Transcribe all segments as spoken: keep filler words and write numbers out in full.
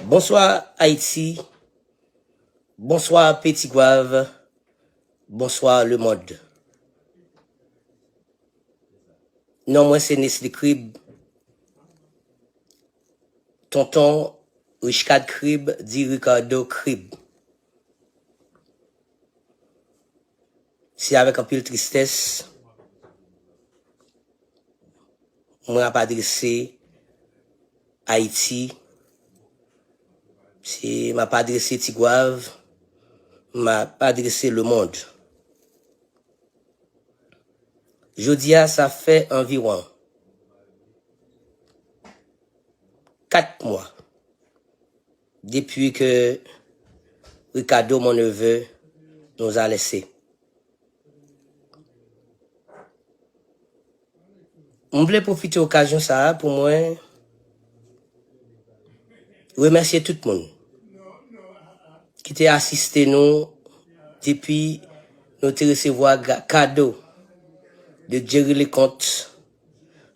Bonswa Ayiti, bonswa Petit Goâve, bonswa lemonn. Non mwen se Nesly Crib, tonton Richcard Crib, di Ricardo Crib. Se avèk anpil tristès mwen ap adrese Ayiti, se m ap adrese Ti Gwav, m ap adrese lemonn. Jodi a, sa fè anviwon kat mwa depi ke Ricardo, mon neveu, nous a laissés. M vle pwofite okazyon sa a pou mwen remèsye tout moun ki te asiste nou depi nou te resevwa ga- kado de Jerry Leconte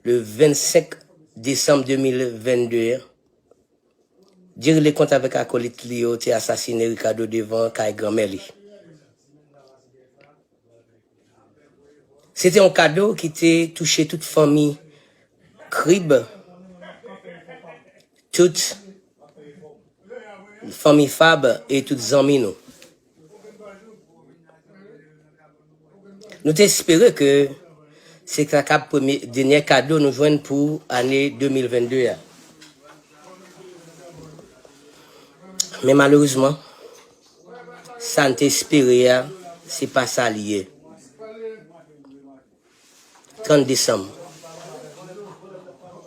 le vennsenk desanm de mil vennde a. Jerry Leconte avèk akolit li yo te asasine Ricardo devan kay granmè li. Se te yon kado ki te touche tout fanmi Crib, tout fanmi Fabre e tout zanmi nou. Nou te espere ke se ta kab premye, dènye kado nou jwenn pou ane de mil vennde a. Men malerezman, sa n te espere a, se pa sa li ye. Trant desanm,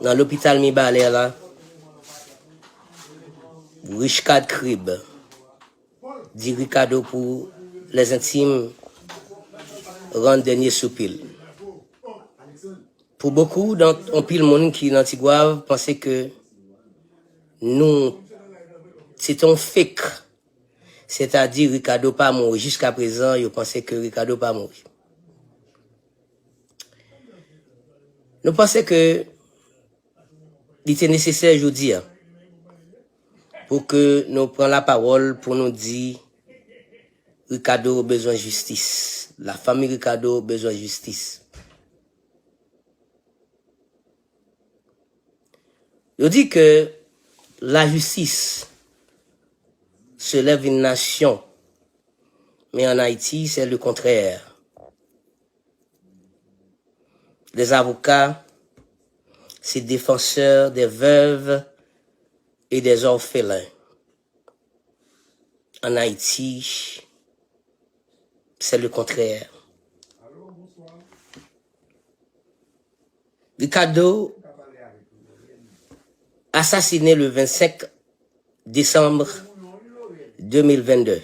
nan lopital Mibalè la, Richcard Crib di Ricardo pour les intimes rann dènye soupi l. Pou bokou, anpil moun ki nan Ti Gwav panse ke nou, se te yon fake. Sètadi, Ricardo pa mouri. Jiska prezan, yo panse ke Ricardo pa mouri. Nou panse ke li te nesesè jodi a pou ke nou pran lapawòl pou nou di Ricardo bezwen jistis. Lafanmi Ricardo bezwen jistis. Yo di ke lajistis se lèv yon nasyon, men an Ayiti, se le kontrè. Les avocats, c'est défenseurs des veuves et des orphelins. En Haïti, c'est le contraire. Ricardo, assassiné le vingt-cinq décembre deux mille vingt-deux.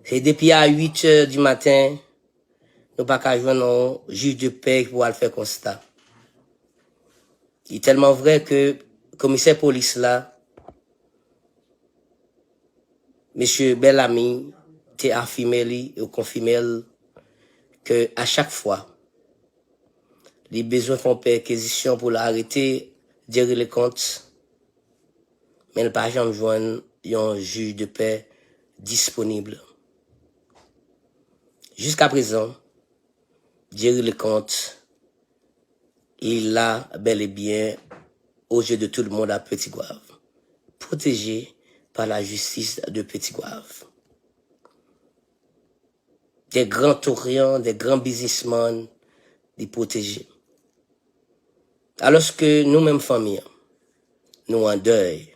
Se depi a uit è di maten, nou pa ka jwenn yon jij de pè pou al fè konsta. Li tèlman vrè ke komisè polis la, mesye Bellamy, te afime li, yo konfime l ke a chak fwa li bezwen fè yon pèkizisyon pou l arete Jerry Leconte, men l pa janm jwenn yon jij de pè disponib. Jiska prezan, Jerry Leconte, li la bèl e byen aux yeux de tout le monde à Petit Goâve, protégé par la justice de Petit Goâve. Des grands toriens, des grands businessmen, li pwoteje. Alòske nou menm fanmi an, nou an dèy.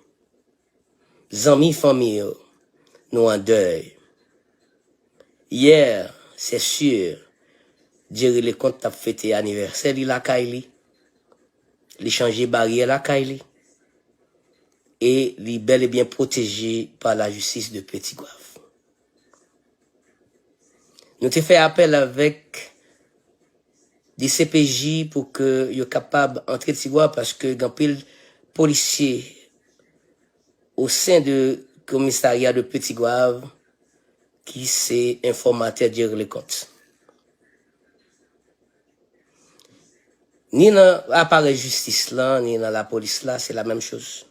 Zanmi fanmi yo, nou an dèy. Yè, c'est sûr, Jerry Leconte t ap fete anivèsè li lakay li. Li chanje baryè lakay li. E li bèl e byen pwoteje pa lajistis de Petit Goâve. Nou te fè apèl avèk D C P J pou ke yo kapab antre Ti Gwav paske gen anpil polisye o sen de komisarya de Petit Goâve ki se enfòmatè Jerry Leconte. Ni nan aparèy jistis lan, ni nan lapolis la, se la menm choz.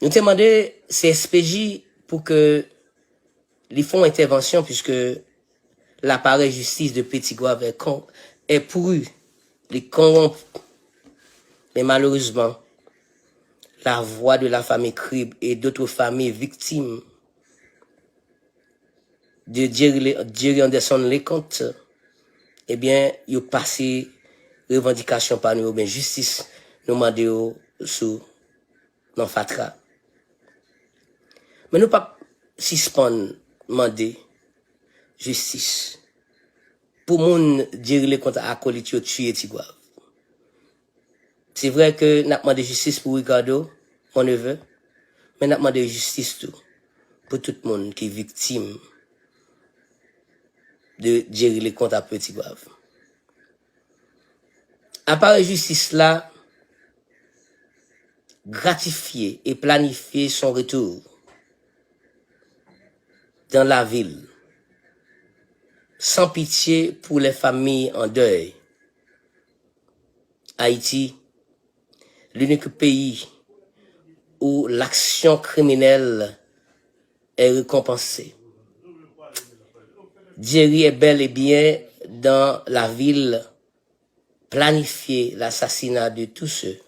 Nou te mande C S P J pou ke li fè yon entèvansyon, puiske laparèy jistis de Petit Goâve est con-, est pourri, li konwonp. Men malerezman, la voix de la famille Cribe et d'autres familles victimes de Jerry, Le- Jerry Anderson Leconte, ebyen, yo pase revandikasyon pa nou, oubyen jistis nou mande yo sou nan fatra. Men nou p ap sispann mande jistis pou moun Jerry Leconte ak akolit yo tiye Ti Gwav. Se vre ke n ap mande jistis pou Ricardo, mon neveu, men n ap mande jistis tou pou tout moun ki viktim de Jerry Leconte ak Petit Goâve. Aparèy jistis la gratifye e planifye son retour dans la ville, sans pitié pour les familles en deuil. Haïti, l'unique pays où l'action criminelle est récompensée. Jerry est bel et bien dans la ville, planifier l'assassinat de tous ceux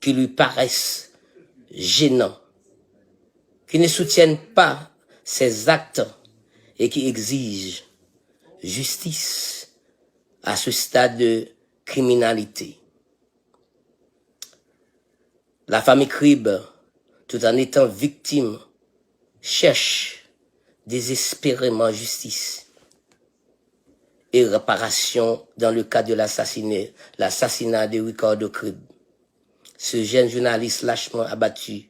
qui lui paraissent gênants, qui ne soutiennent pas ces actes et qui exigent justice à ce stade de criminalité. La famille Cribe, tout en étant victime, cherche désespérément justice et réparation dans le cadre de l'assassinat, l'assassinat de Ricardo Cribe, ce jeune journaliste lâchement abattu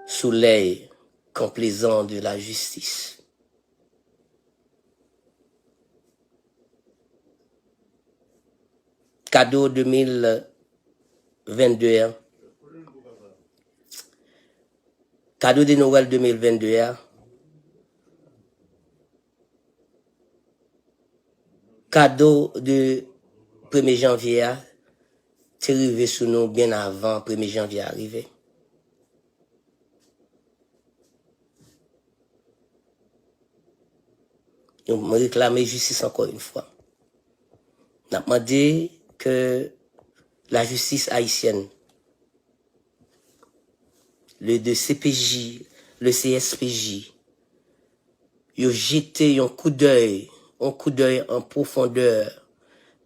sous l'œil complaisant de la justice. Kado de mil vennde a. Kado de Nwèl de mil vennde a. Kado de premye janvye a te rive sou nou byen avan premye janvye a rive. Nou, mwen reklame jistis ankò yon fwa. N ap mande ke lajistis ayisyèn, le de C P J, le C S P J, yo jete yon koudèy, yon koudèy an pwofondè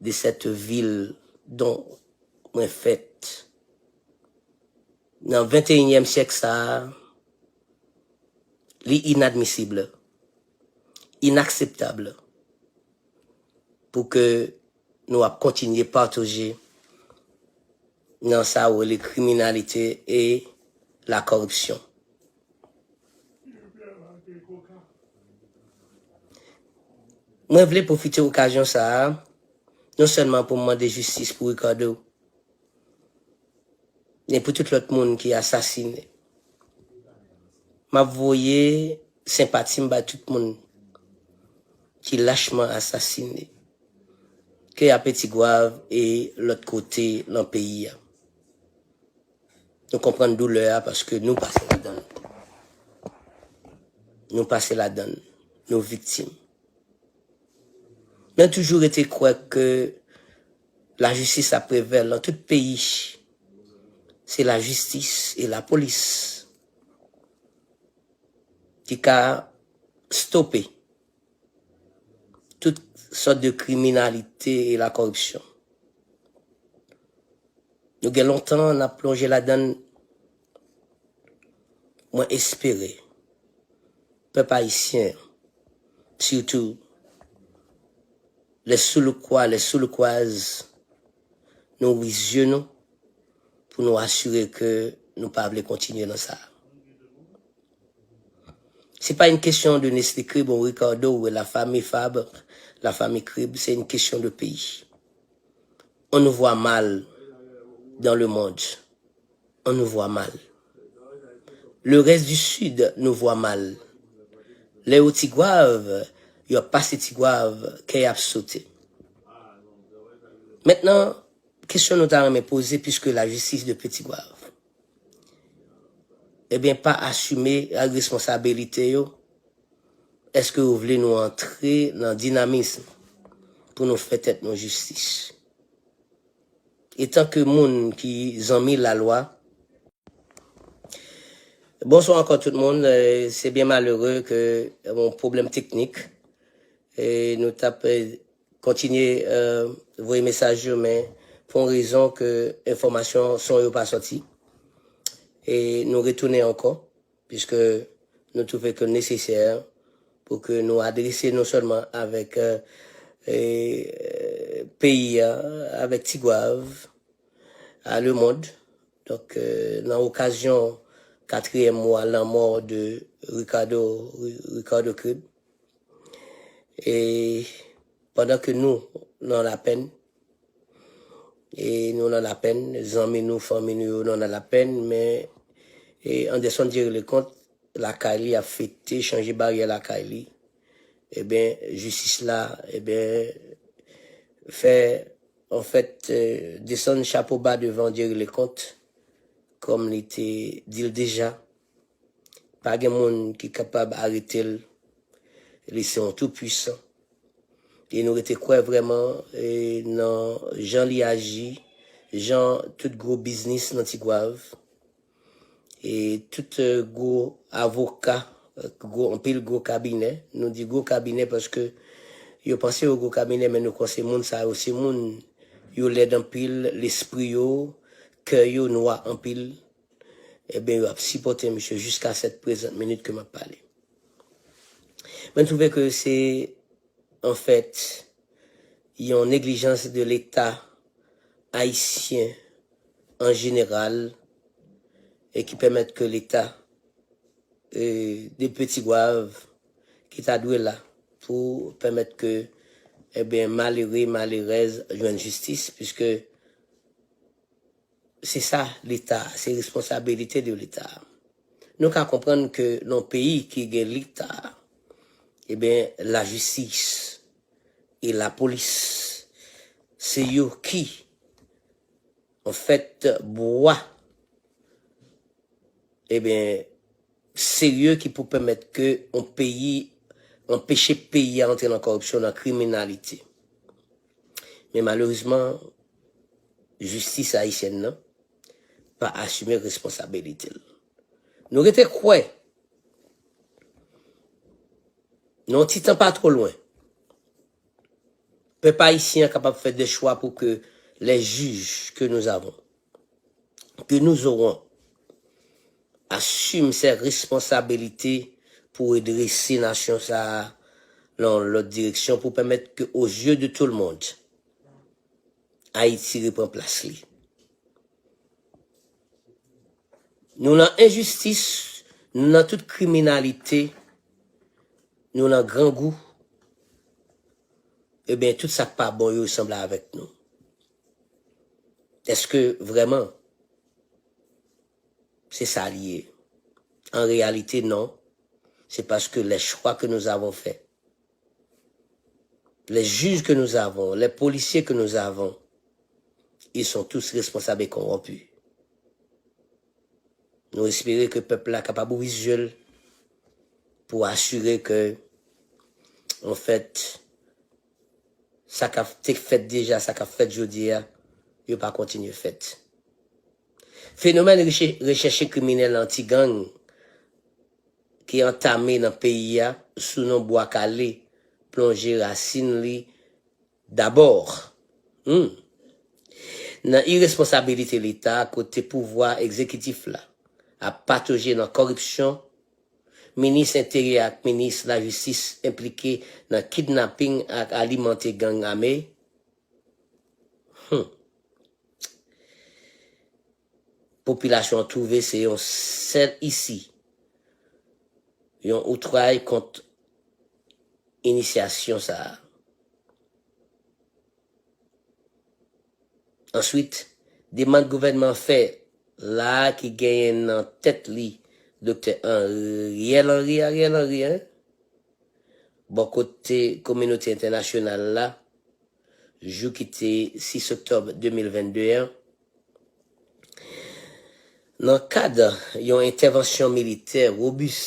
de cette ville dont mwen fèt. Nan venteyinyèm syèk sa a, li inadmisib, inakseptab pou ke nou ap kontinye pataje nan sa yo rele kriminalite e la kòripsyon. Mwen vle pwofite okazyon sa a, non sèlman pou m mande jistis pou Ricardo, men pou tout lòt moun ki asasine. M ap voye senpati m bay tout moun ki lachman asasine, ke a Petit Goâve e lòt kote nan peyi a. Nou konprann doulè a paske nou pase ladan l. Nou pase ladan l. Nou viktim. Mwen toujou rete kwè ke lajistis ap prevèl nan tout peyi. Se lajistis e lapolis ki ka stope tout sòt de kriminalite e la kòripsyon. Nou gen lontan n ap plonje ladan l. Mwen espere pèp ayisyen, sitou les Souloukois, les Souloukoises, nou ouvri zye nou pou nou asire ke nou pa vle kontinye nan sa. C'est pas une question de Nestlé Crib ou Ricardo ou la famille Fabre, la famille Crib, c'est une question de pays. On nous voit mal dans le monde. On nous voit mal. Le reste du Sud nous voit mal. Les Hauts-Tigouaves, Yo ap pase Tigwav, kè y ap sote. Mentnan, kesyon nou ta renmen poze, piske lajistis de Petit Goâve, ebyen, pa asime responsabilite yo, èske yo vle nou antre nan dinamis pou nou fè tèt nou jistis? Etan ke moun ki zanmi lalwa, Bonswa ankò tout moun. Eh, se byen malere ke yon pwoblèm teknik. E nou t ap, eh, kontinye, eh, voye mesaj yo, men pou yon rezon ke enfòmasyon, son yo pa sòti. E nou retounen ankò, piske nou twouve ke l nesesè pou ke nou adrese non sèlman avèk, eh, eh, peyi a, avèk Tigwav, a le monde. Donk, eh, nan okazyon katriyèm mwa lanmò de Ricardo, Ri- Ricardo Crib, e pandan ke nou nan lapèn, e nou nan lapèn, zanmi nou, fanmi nou yo, nou nan lapèn, men, e Anderson Jerry Leconte, lakay li ap fete, chanje baryè lakay li, ebyen, jistis la, ebyen, fè, anfèt, eh, desann chapo ba devan Jerry Leconte, kòm li te di l deja. Pa gen moun ki kapab arete l. Li se yon tou pwisan. E nou rete kwè vrèman, eh, nan jan li aji, jan tout gwo biznis nan Tigwav, e tout, eh, gwo avoka, eh, gwo, anpil gwo kabinè. Nou di gwo kabinè paske yo panse yo gwo kabinè, men nou kwè se moun sa yo, se moun yo lèd anpil, lespri yo, kè yo nwa anpil. Ebyen, yo ap sipòte misye jiska sèt prezan minit ke m ap pale. Men m twouve ke se, anfèt, yon neglijans de Leta ayisyen an jeneral e ki pèmèt ke Leta, eh, de Petit Goâve, ki ta dwe la pou pèmèt ke, ebyen, malere, malerèz jwenn jistis, piske se sa Leta, se responsabilite de Leta. Nou ka konprann ke nan yon peyi ki gen Leta, ebyen, lajistis e lapolis, se yo ki, anfèt, bwa, ebyen, serye ki pou pèmèt ke yon peyi, anpeche peyi a antre nan kòripsyon, nan kriminalite. Men malerezman, jistis ayisyèn nan pa asime responsabilite l. Nou rete kwè, nan yon ti tan pa twò lwen, pèp ayisyen an kapab fè de chwa pou ke les juges que nous avons, que nous aurons, assument ses responsabilités pou redrese nasyon sa a nan yon lòt direksyon, pou pèmèt ke, aux yeux de tout le monde, Ayiti reprann plas li. Nou nan enjistis, nou nan tout kriminalite, nou nan grangou, ebyen, tout sa k pa bon yo sanble avèk nou. Èske vrèman se sa l ye? En réalité, non. C'est parce que les choix que nous avons faits, les juges que nous avons, les policiers que nous avons, ils sont tous responsables et corrompus. Nou espere ke pèp la kapab ouvri zye l pou asire ke, anfèt, sa k ap te fèt deja, sa k ap fèt jodi a, yo pa kontinye fèt. Fenomèn reche- rechèche kriminèl anti-gang ki antame nan peyi a sou non Bwa Kale plonje rasin li dabò. Hmm. Nan iresponsabilite Leta, kote pouvwa egzekitif la ap patoje nan kòripsyon, minis enteryè ak minis lajistis enplike nan kidnaping ak alimante gang ame. Hmm. Popilasyon an twouve se yon sèl isi, yon outray kont inisyasyon sa a. Answit, demann gouvènman an fè la a ki genyen nan tèt li Doktè Ariel Henry, Ariel Henry, en, bò kote kominote entènasyonal la, jou ki te sis oktòb de mil vennde an, nan kad yon entèvansyon militè wobis,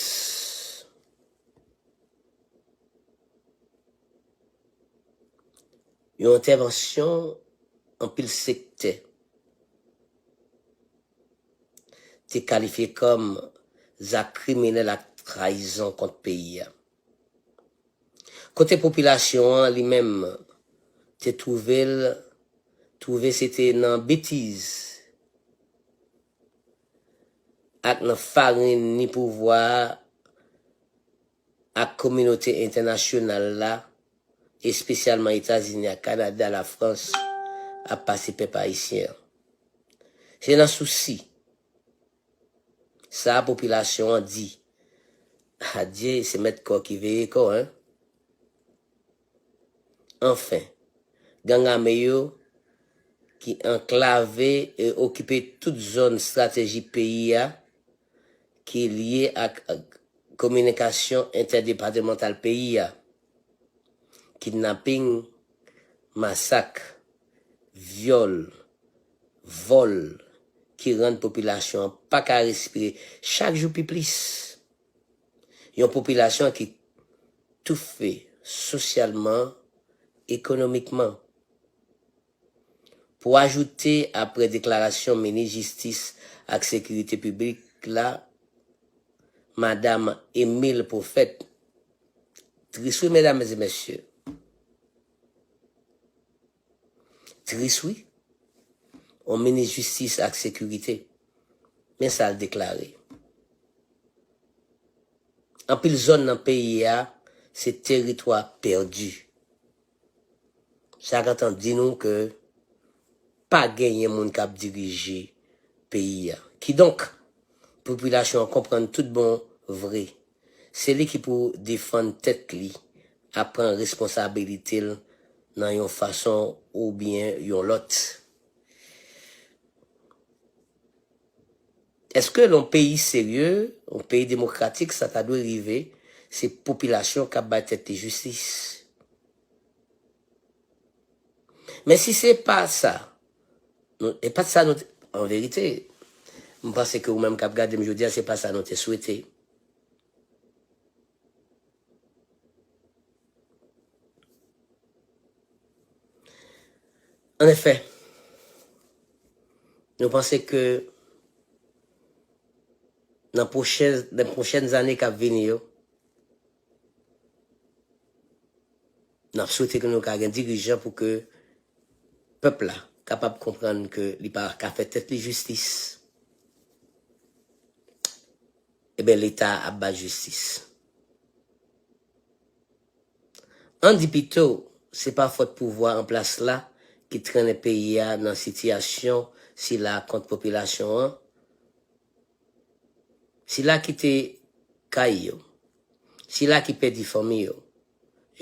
yon entèvansyon anpil sektè te kalifye kòm zak kriminèl ak trayizon kont peyi a. Kote popilasyon an li menm te twouve l, twouve se te nan betiz ak nan farin ni pouvwa ak kominote entènasyonal la, espesyalman Etazini ak Kanada, Lafrans, ap pase pèp ayisyen an. Se nan sousi sa a popilasyon an di, adye, se mèt kò ki veye kò, en. Anfen, gang ame yo ki anklave e okipe tout zòn estrateji peyi a, ki lye ak, ak kominikasyon entèdepatemantal peyi a, kidnaping, masak, vyòl, vòl, ki rann popilasyon an pa ka respire chak jou pi plis. Yon popilasyon ki toufe sosyalman, ekonomikman. Pou ajoute, apre deklarasyon minis jistis ak sekirite piblik la, Madam Emile Prophète, tris wi, medam e mesye, tris wi, yon minis jistis ak sekirite, men sa l deklare. Anpil zòn nan peyi a se teritwa pèdi. Sa gentan di nou ke pa genyen moun k ap dirije peyi a. Kidonk, popilasyon an konprann tout bon vre, se li ki pou defann tèt li ak pran responsabilite l nan yon fason oubyen yon lòt. Èske nan yon peyi serye, yon peyi demokratik, sa ta dwe rive, se popilasyon k ap bay tèt li jistis? Men si se pa sa, nou, e pa sa nou, an verite, m panse ke ou menm k ap gade m jodi a, se pa sa nou te swete. Anefè, nou panse ke nan pwochen, nan pwochèn ane k ap vini yo, n ap swete ke nou ka gen dirijan pou ke pèp la kapab konprann ke li pa ka fè tèt li jistis. Ebyen, Leta ap bay jistis. Ann di pito, se pa fòt pouvwa an plas la ki trennen peyi a nan sitiyasyon sila kont popilasyon an, sila ki te kay yo, sila ki pèdi fanmi yo.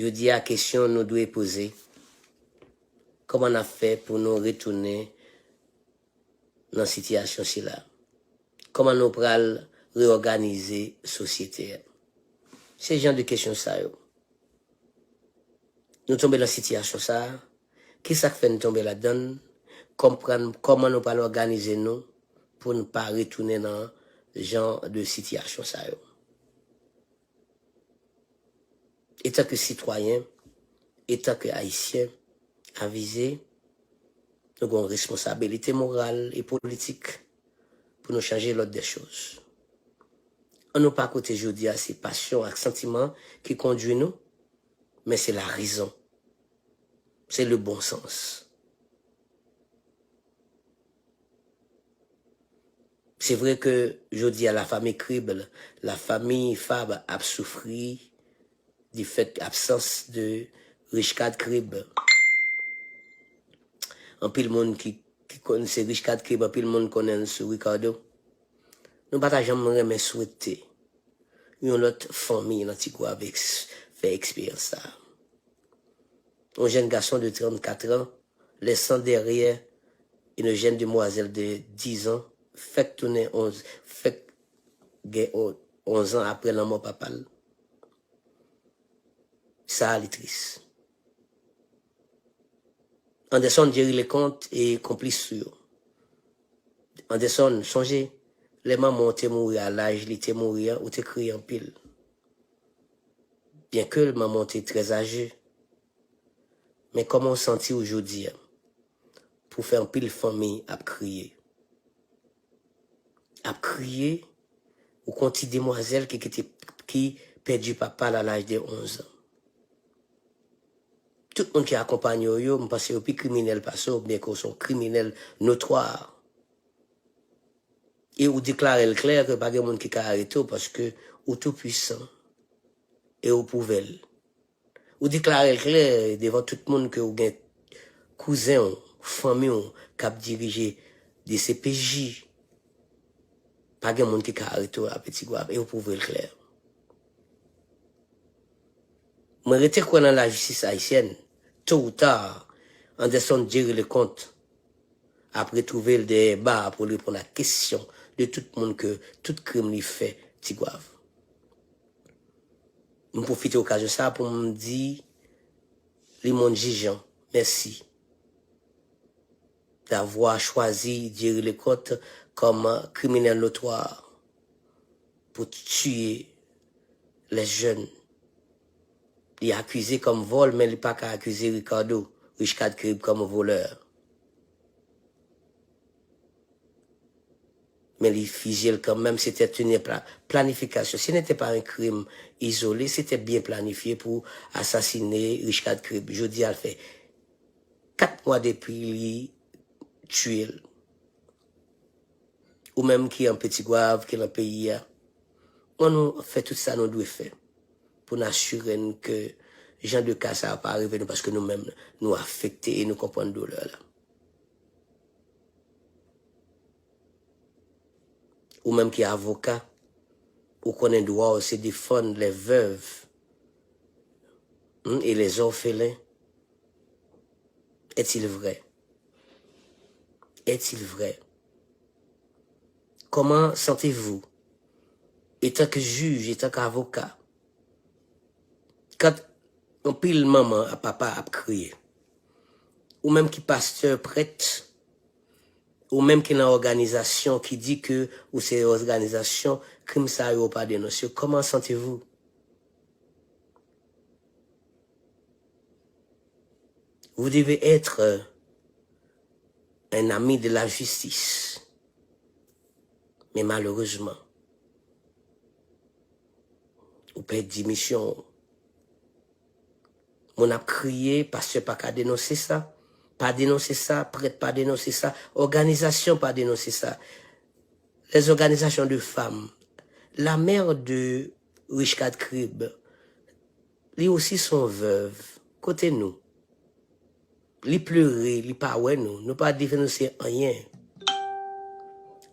Jodi a, kesyon nou dwe poze, kòman n ap fè pou nou retounen nan sitiyasyon sila? Kòman nou pral reyòganize sosyete a? Se jan de kesyon sa yo. Nou tonbe nan sitiyasyon sa a. Kisa k fè n tonbe ladan l? Konprann kòman nou pral òganize nou pou n pa retounen nan jan de sitiyasyon sa yo. Etanke sitwayen, etanke Ayisyen avize, nou gen yon responsabilite moral e politik pou nou chanje lòd dè choz. Ann nou pa koute jodi a se pasyon ak santiman ki kondwi nou, men se larezon. Se le bon sans. Se vre ke jodi a lafanmi Cribl, lafanmi Fabre ap soufri difèt absans de Richecard Cribl. Anpil moun ki, ki konn se Richecard Cribl, anpil moun konnen l sou Ricardo. Nou pa ta janm renmen swete yon lòt fanmi nan Ti Goave fè eksperyans sa a. Un jeune garçon de trente-quatre ans, laissant derrière une jeune demoiselle de dix ans, fèk tounen onz, fèk gen o-, onz an apre lanmò papa l. Sa a li tris. Anderson, Jerry Leconte e konplis tou yo. Anderson, sonje, lè manman w te mouri a laj li te mouri an, ou te kriye anpil. Byenke manman w te trè aje, men kòman w santi w jodi a? Pou fè anpil fanmi ap kriye. Ap kriye, ou kon ti demwazèl ki kite, ki pèdi papa l a laj de onz an. Tout moun ki akonpanye w yo, m panse yo pi kriminèl pase w, byenke w se yon kriminèl notwa. E ou deklare l klè ke pa gen moun ki ka arete w paske ou tou pwisan. E ou pwouve l. Ou deklare l klè devan tout moun ke ou gen kouzen w, fanmi w k ap dirije D C P J. Pa gen moun ki ka arete w a Petit Goâve, e ou pwouve l klè. Mwen rete kwè nan lajistis ayisyèn. To ou ta, Anderson Jerry Leconte ap retwouve l dèyè ba a pou l reponn a kesyon de tout moun ke tout krim li fè Ti Goâve. M pwofite okazyon sa a pou m di Limond Jijan mèsi d'avoir choisi Jerry Leconte comme criminel notoire pour tuer les jeunes. Li akize kòm vòl, men li pa ka akize Ricardo Richcard Crib kòm volè. Men li fizye l kanmenm, c'était une pla- planification. Ce n'était pas un crime isolé, c'était bien planifié pour assassiner Richcard Crib. Jodi a, l fè kat mwa depi li tiye l. Ou menm ki an Petit Goâve, ki nan peyi a, ann nou fè tout sa nou dwe fè pou n asire n ke jan de ka sa yo pa rive nou, paske nou menm nou afekte e nou konprann doulè la. Ou menm ki avoka, ou konnen dwa w se defann les veuves, hmm, et les orphelins. Est-il vrai? Est-il vrai? Comment sentez-vous, étant que juge, étant qu'avocat, quand anpil manman ak papa ap kriye? Ou menm ki pastè, prèt, ou menm ki nan òganizasyon ki di ke ou se òganizasyon krim sa yo ou pa denonse yo, comment sentez-vous? Vous devez être un ami de la justice. Men malerezman, ou pèdi misyon w. Moun ap kriye, pastè pa ka denonse sa, pa denonse sa, prèt pa denonse sa, òganizasyon pa denonse sa. Les organisations de femmes, la mère de Richcard Crib, li osi se yon vèv. Kote nou? Li plere, li pa wè nou. Nou pa denonse anyen.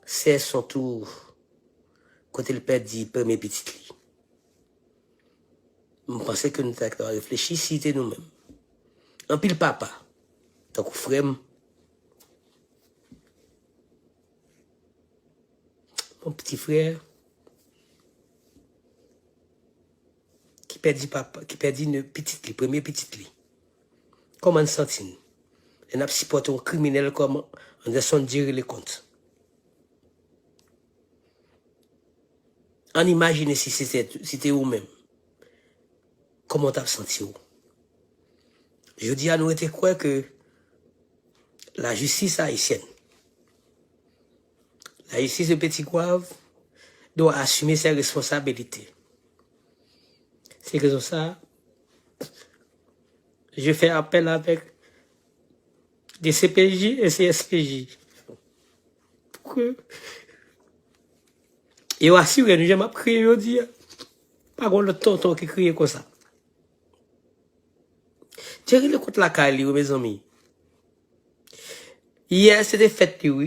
Sè Sontou, kote l pèdi premye pitit li. M panse ke nou ta ka reflechi si te nou menm. Anpil papa, tankou frè m, mon piti frè, ki pèdi papa, ki pèdi ne pitit li, premye pitit li. Kòman n santi n? Lè n ap sipòte yon kriminèl kòm Anderson Jerry Leconte. Ann imajine si se te, si te ou menm. Kòman w t ap santi w? Jodi a, nou rete kwè ke lajistis ayisyèn, lajistis de Petit Goâve, dwa asime ses responsabilités. Se rezon sa a, je fais appel avec D C P J e C S P J. Pou ke yo asire nou, jan m ap kriye jodi a, pa gen lòt tonton ki kriye konsa. Jerry Leconte lakay li, wi, mezanmi. Yè, se te fèt li, wi.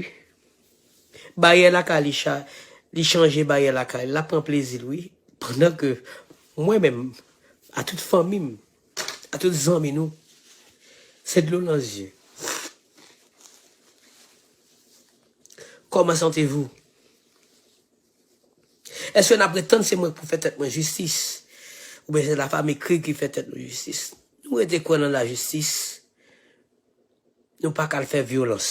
Baryè lakay li cha-, li chanje baryè lakay li, l ap pran plezi l, wi. Pandan ke mwen menm, a tout fanmi m, a tout zanmi nou, se dlo nan zye. Comment sentez-vous? Èske n ap ret tann se mwen k pou fè tèt mwen jistis? Oubyen se lafanmi Krieg ki fè tèt nou jistis. Nou rete kwè nan lajistis. Nou pa ka al fè vyolans.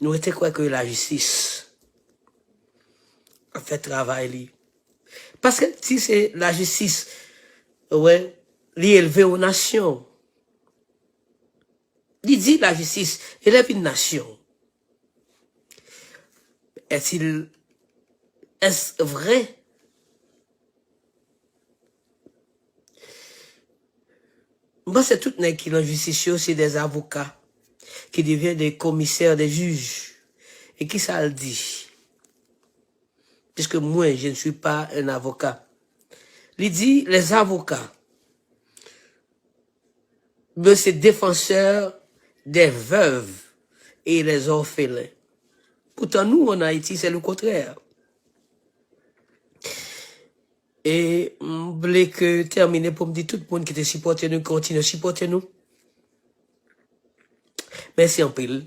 Nou rete kwè ke lajistis ap fè travay li. Paske si se lajistis, wè, li elve yon nasyon. Li di lajistis elève yon nasyon. Est-il, est-ce vrai? M panse tout nèg ki nan jistis yo se des avocats qui deviennent des commissaires, des juges. E kisa l di? Puisque moi, je ne suis pas un avocat. Li di, les avocats, ben, c'est défenseurs des veuves et les orphelins. Pourtant, nous, en Haïti, c'est le contraire. E m vle ke tèmine pou m di tout moun ki te sipòte nou, ki kontinye sipòte nou, mèsi anpil.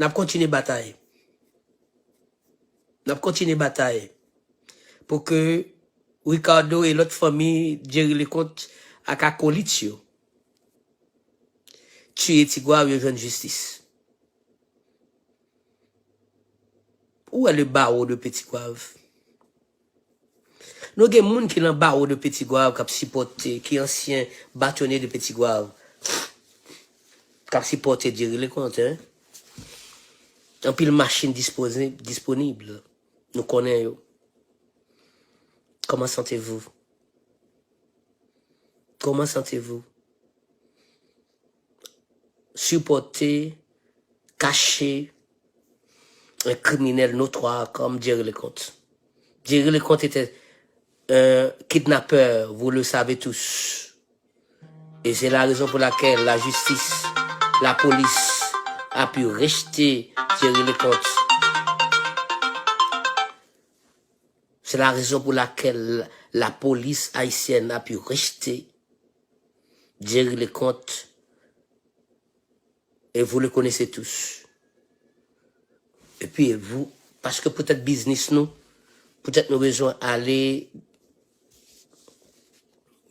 N ap kontinye batay. N ap kontinye batay pou ke Ricardo e lòt fanmi Jerry Leconte ak akolit yo tiye Ti Gwav yo jwenn jistis. Ou wè le barreau de Petit Goâve? Nou gen moun ki nan barreau de Petit Goâve k ap sipòte, ki ansyen batonye de Petit Goâve, k ap sipòte Jerry Leconte, hein? Anpil machin dispoze, disponib. Nou konnen yo. Comment sentez-vous? Comment sentez-vous? Supporter, cacher un criminel notoire comme Jerry Leconte. Jerry Leconte était un kidnappeur, vous le savez tous. Et c'est la raison pour laquelle la justice, la police a pu rejeter Jerry Leconte. C'est la raison pour laquelle la police haïtienne a pu rejeter Jerry Leconte. Et vous le connaissez tous. Et puis, vous, paske poutèt biznis nou, poutèt nou bezwen ale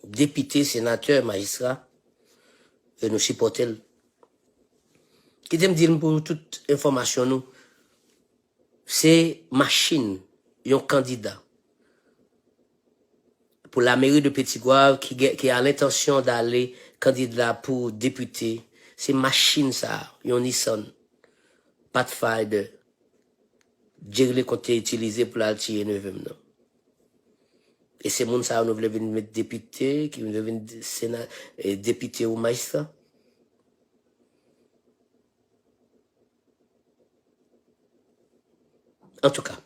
depite, senatè, majistra, e nou sipòte l. Kite m di l pou tout enfòmasyon nou, se machin yon kandida pour la mairie de Petit Goâve qui, qui a l'intention d'aller candidat pour député, se machin sa, yon Nissan Pathfinder, Jerry Leconte te itilize pou l al tiye neve m nan. E se moun sa yo nou vle vin met depite, ki vle vin sena, eh, depite ou majistra. Antouka,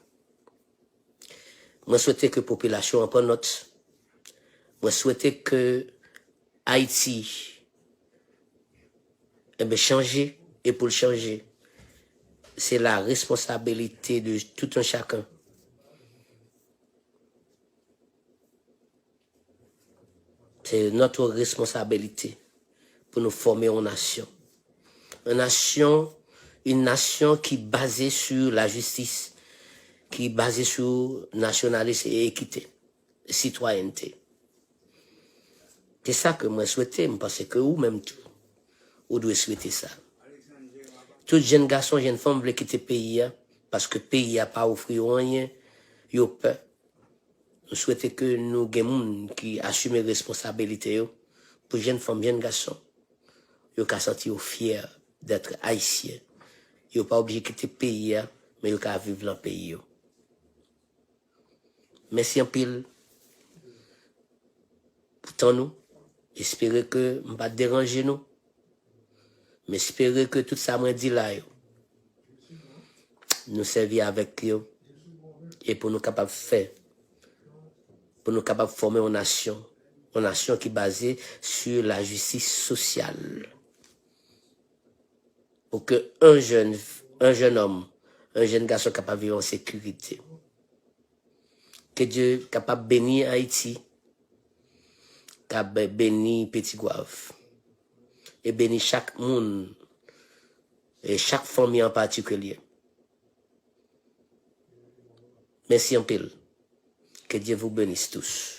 mwen swete ke popilasyon an pran nòt. Mwen swete ke Ayiti, enben, chanje, e pou l chanje, se la responsabilite de tout un chacun. C'est notre responsabilité pour nous former en nation. Une nation, une nation qui basée sur la justice, qui basée sur nationalisme et équité, citoyenneté. Se sa ke mwen swete, m panse ke ou menm tou, ou dwe swete sa. Tout jèn gason, jèn fanm vle kite peyi a, paske peyi a pa ofri yo anyen, yo pè. Nou swete ke nou gen moun ki asime responsabilite yo pou jèn fanm, jèn gason. Yo ka santi yo fyè d'être ayisyen. Yo pa oblije kite peyi a, men yo ka viv lan peyi yo. Mèsi anpil pou tan nou. Espere ke m pa t deranje nou. M espere ke tout sa mwen di la yo, nou sèvi avèk yo. E pou nou kapab fè, pou nou kapab fòme yon nasyon, yon nasyon ki baze sur la justice sociale. Pou ke un jeune, un jeune homme, un jeune garçon kapab viv an sekirite. Ke Dye kapab beni Ayiti, kab beni Petit Goâve, e beni chak moun, e chak fanmi an patikilye. Mèsi anpil. Que Dieu vous bénisse tous.